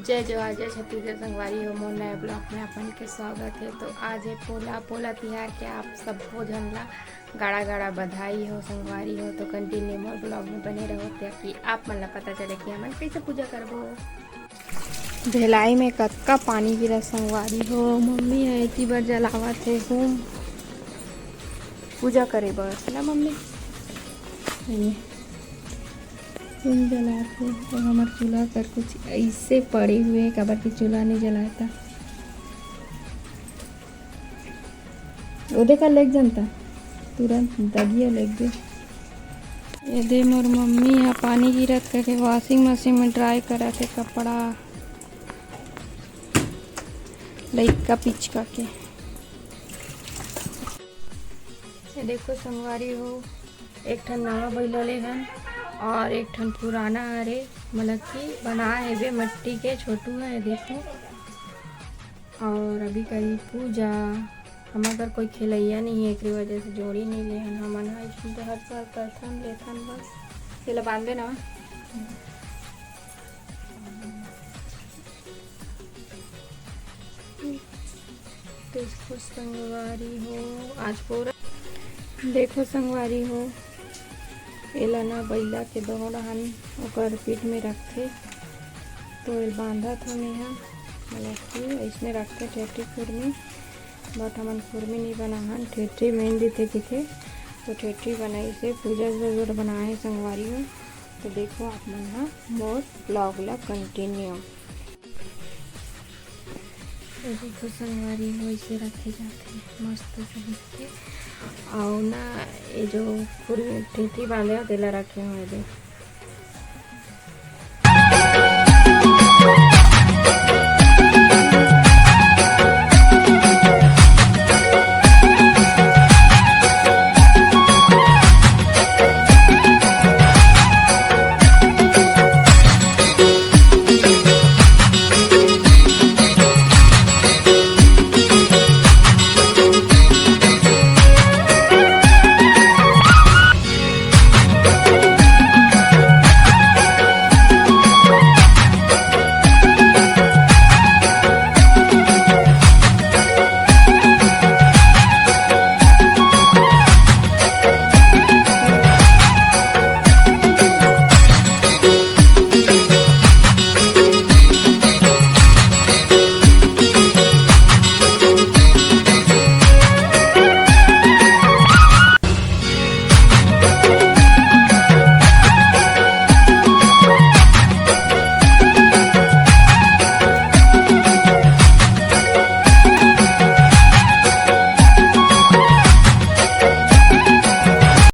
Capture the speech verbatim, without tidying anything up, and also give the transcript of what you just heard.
जय जोहार, जय छत्तीसगढ़ संगवारी हो, मोर नया ब्लॉग में आप मन के स्वागत है। तो आज है पोला, पोला तिहार के आप सब्बो झन ला गाड़ा गाड़ा बधाई हो संगवारी हो। तो कंटिन्यू मोर ब्लॉग में बने रहो, ताकि आप मन ला पता चले कि हमन कैसे पूजा करबो। भेलाई में कतका पानी गिरा संगवारी हो, मम्मी है एती बर जलावत है हूँ पूजा करे बर ना मम्मी। ये फूल जलात हे, तो हमर चूल्हा कर कुछ ऐसे पड़े हुए हे, काबर कि चूल्हा नहीं जलाता। वो देखा, लेग जनता, तुरंत दगिया लेग दे। ये दे, मोर मम्मी ह पानी गिरत करके वॉशिंग मशीन में ड्राई करत हे कपड़ा, लइका पिचका के। ये देखो संगवारी हो, एक ठन नवा बइला ले हन और एक ठन पुराना हरे, मतलब कि बनाए हेबे मट्टी के, छोटू है, देखो। और अभी करी पूजा। हमर घर कोई खेलैया नहीं है, एकरी वजह से जोड़ी नहीं ले हन। हमन ह इसमें तो हर साल करथन, लेथन बस। तेला बांध देना। देखो संगवारी हो, आज पूरा देखो संगवारी हो, एला ना बइला के दोनों डहान ओकर पीठ में रखथे, तो एल बांधत हन मेहा, मतलब कि अइसने रखथे ठेठरी खुरमी, but हमन खुरमी नहीं बनाहन, ठेठरी मेन दिथे किथे, तो ठेठरी बनाई से पूजा जरूर बनाए संगवारी हो। तो देखो आप मन ह मोर ब्लॉग ला कंटिन्यू। ये देखो संगवारी हो, इसे रखे जाथे मस्त से दिखथे। और ना ये जो खुरमी ठेठरी बांधे हो तेला रखे हुए दे,